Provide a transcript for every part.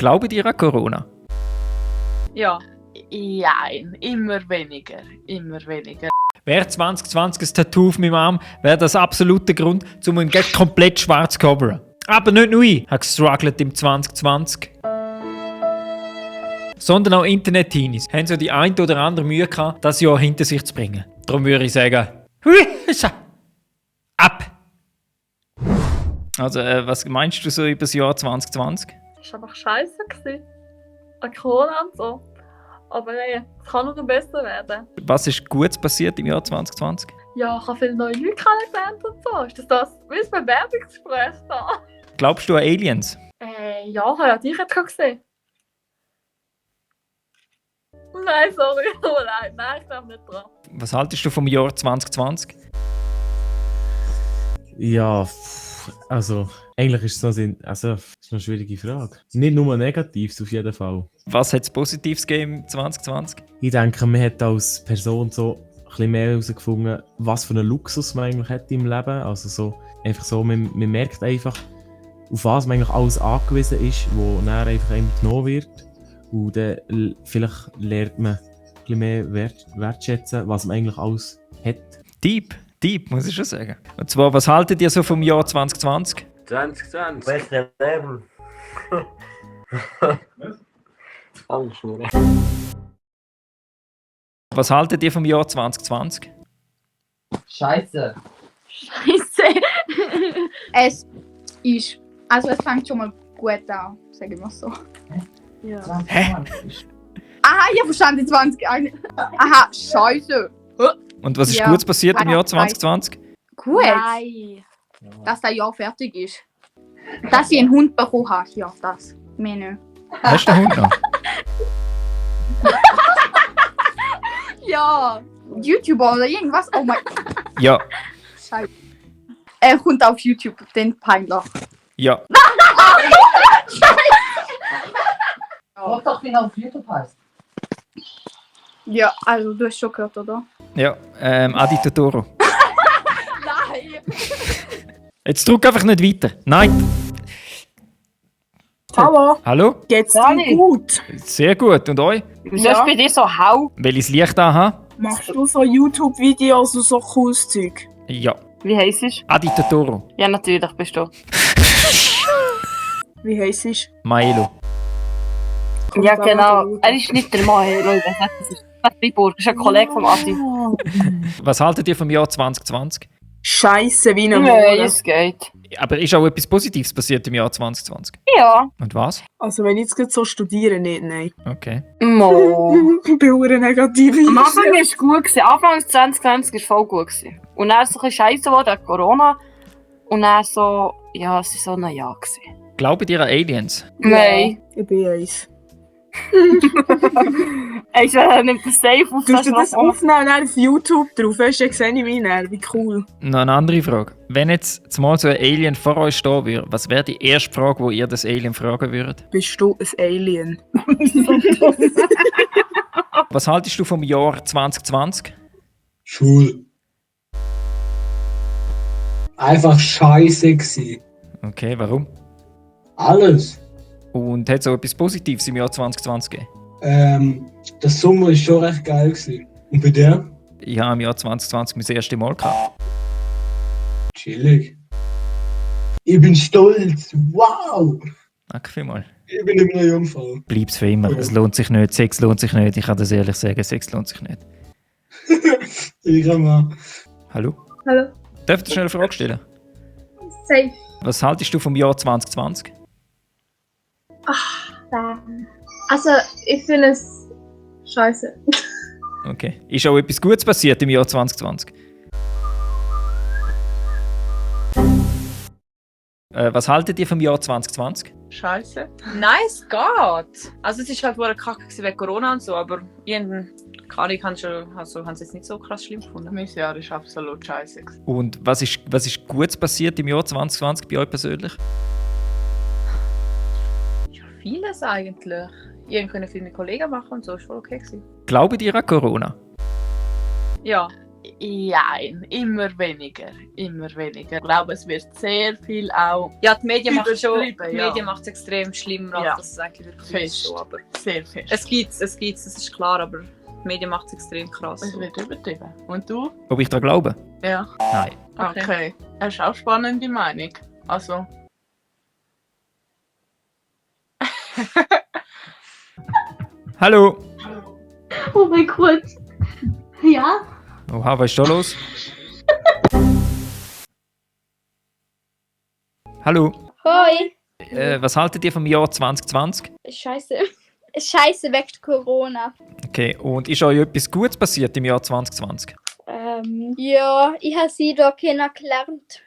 Glaubt ihr an Corona? Ja. Ja, immer weniger. Immer weniger. Wäre 2020 ein Tattoo auf meinem Arm, wäre das absolute Grund, um ihn gleich komplett schwarz zu covern. Aber nicht nur ich habe gestruggelt im 2020. Sondern auch Internet-Teenies haben so die ein oder andere Mühe gehabt, das Jahr hinter sich zu bringen. Darum würde ich sagen, ab! Also, was meinst du so über das Jahr 2020? Das war einfach scheiße. An Corona und so. Aber es kann nur besser werden. Was ist Gutes passiert im Jahr 2020? Ja, ich habe viele neue Leute kennengelernt und so. Ist das wie ein Bewerbungsgespräch da? Glaubst du an Aliens? Ja, ich habe ja dich jetzt gerade gesehen. Nein, sorry. Oh nein, ich glaube nicht dran. Was haltest du vom Jahr 2020? Ja, also eigentlich ist es das ist eine schwierige Frage. Nicht nur Negatives auf jeden Fall. Was hat es Positives gegeben im 2020? Ich denke, man hat als Person so ein bisschen mehr herausgefunden, was für einen Luxus man eigentlich hat im Leben. Also so, einfach so, man merkt einfach, auf was man eigentlich alles angewiesen ist, wo dann einfach einem genommen wird. Und dann vielleicht lernt man ein bisschen mehr wertschätzen, was man eigentlich alles hat. Deep, muss ich schon sagen. Und zwar, was haltet ihr so vom Jahr 2020? 2020. Welches Level? Alles nur. Was haltet ihr vom Jahr 2020? Scheiße. Scheiße. Es fängt schon mal gut an, sagen wir so. Ja. Hä? Aha, ich habe verstanden, 20. Aha, scheiße. Und was ist Ja. Gutes passiert im Jahr 2020? Gut, Nein. dass das Jahr fertig ist. Dass ich einen Hund bekommen habe, ja, das. Mehr nicht. Hast du den Hund noch? Ja, YouTuber oder irgendwas. Oh mein Ja, Scheiße. Er kommt auf YouTube, den peinlich. ja. Frag doch, wie er auf YouTube heißt. Ja, also du hast schon gehört, oder? Ja, Adi Totoro. Nein! Jetzt drück einfach nicht weiter. Nein. Hallo, Hallo? geht's Sali. dir gut? Sehr gut. Und euch? Wieso Ja. ist bei dir so hau? Will ich das Licht anhaben? Machst du so YouTube-Videos und so cooles Zeug? Ja. Wie heisst es? Adi Totoro. Ja, natürlich bist du. Wie heisst es? Maelo. Ja, auch genau. mal Er ist nicht der Maelo. Das ist Fribourg. Das ist ein Kollege vom Adi. Was haltet ihr vom Jahr 2020? Scheiße, wie ein Nein, Mohren. es geht. Aber ist auch etwas Positives passiert im Jahr 2020? Ja. Und was? Also wenn ich jetzt gerade so studiere, nicht, nein. Okay. Mo. Ich bin auch negativ. Am Anfang war es gut. Anfang 2020 war voll gut. Und dann ist es so ein bisschen scheiße geworden wegen Corona. Und dann so, ja, es war so ein Jahr. Glaubt ihr an Aliens? Nein. Ich bin eins. Ich nimmt das safe auf. Du das aufnehmen und dann auf YouTube drauf, weißt du, dann sehe ich mich dann, wie cool. Noch eine andere Frage. Wenn jetzt mal so ein Alien vor euch stehen würde, was wäre die erste Frage, die ihr das Alien fragen würdet? Bist du ein Alien? Was haltest du vom Jahr 2020? Schul. Einfach scheiße gewesen. Okay, warum? Alles. Und hat es auch etwas Positives im Jahr 2020 gegeben? Der Sommer ist schon recht geil gewesen. Und bei dir? Ich habe im Jahr 2020 mein erstes Mal gehabt. Chillig. Ich bin stolz. Wow. Danke vielmals. Ich bin immer eine Jungfrau. Bleib's für immer. Es lohnt sich nicht. Sex lohnt sich nicht. Ich kann das ehrlich sagen. Sex lohnt sich nicht. Ich kann mal. Hallo? Hallo. Darf ich dir schnell eine Frage stellen? Safe. Was haltest du vom Jahr 2020? Also, ich finde es scheiße. Okay. Ist auch etwas Gutes passiert im Jahr 2020? Was haltet ihr vom Jahr 2020? Scheiße. Nein, es geht. Also es ist halt wohl kacke wegen Corona und so, aber irgendein Kari haben es jetzt nicht so krass schlimm gefunden. Mein Jahr ist absolut scheiße. Und was ist Gutes passiert im Jahr 2020 bei euch persönlich? Ja, vieles eigentlich. Ich konnte viel mit Kollegen machen und so, ist voll okay gewesen. Glaubt ihr an Corona? Ja. Ja, immer weniger. Immer weniger. Ich glaube, es wird sehr viel auch Ja, die Medien machen es übertrieben, ja. extrem schlimm, Ja. dass es eigentlich wirklich Fest. so, aber Sehr fest. es gibt's, das ist klar, aber die Medien macht es extrem krass. Es wird übertrieben. Und du? Ob ich daran glaube? Ja. Nein. Okay. Das ist auch spannende Meinung. Also. Hallo! Oh mein Gott. Ja? Oha, was ist da los? Hallo! Hoi. Was haltet ihr vom Jahr 2020? Scheiße. Scheiße wegen Corona. Okay, und ist euch etwas Gutes passiert im Jahr 2020? Ja, ich habe sie da kennengelernt.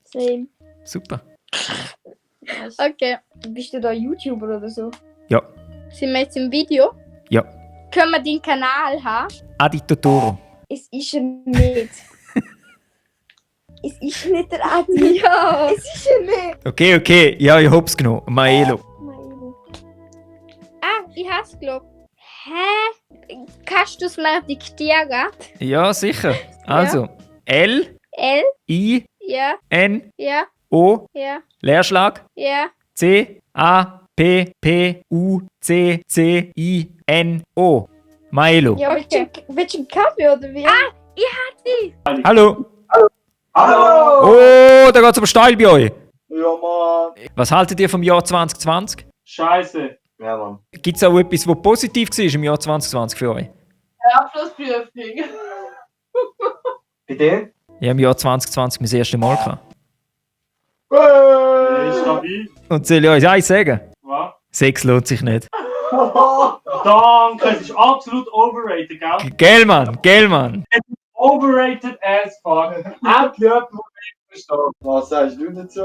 Same. Super. Okay. Bist du da YouTuber oder so? Ja. Sind wir jetzt im Video? Ja. Können wir deinen Kanal haben? Adi Totoro. Es ist er nicht. Es ist nicht der Adi. Ja. Es ist er nicht. Okay, ja, ich hab's genommen. Maelo. Ah, ich hab's geglaubt. Hä? Kannst du es mir diktieren? Ja, sicher. Also, L, L? I, Ja, N, ja, O, ja, Leerschlag, ja. C, A, P, P, U, C, C, I, N, O. Maelo. Ja, okay. Willst du einen Kaffee oder wie? Ah, ich hab sie. Hallo. Hallo! Oh, da geht's aber steil bei euch. Ja, Mann! Was haltet ihr vom Jahr 2020? Scheiße! Ja, Mann. Gibt es auch etwas, was positiv war im Jahr 2020 für euch? Abschlussprüfung. Bitte? Ich habe im Jahr 2020 mein erstes Mal gehabt. Stabil. Und soll ich euch eins sagen? Was? Sex lohnt sich nicht. Danke, es ist absolut overrated, gell? Gell, Mann. Overrated as fuck. Endlich jemand, der mich versteht. Was sagst du dazu?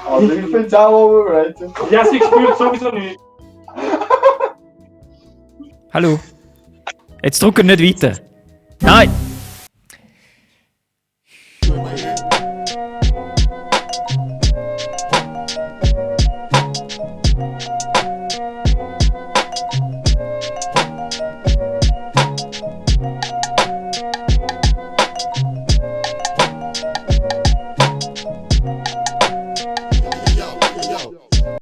Also ich finde es auch overrated. Ja, sie spürt sowieso nicht. Hallo. Jetzt drücken nicht weiter. Nein.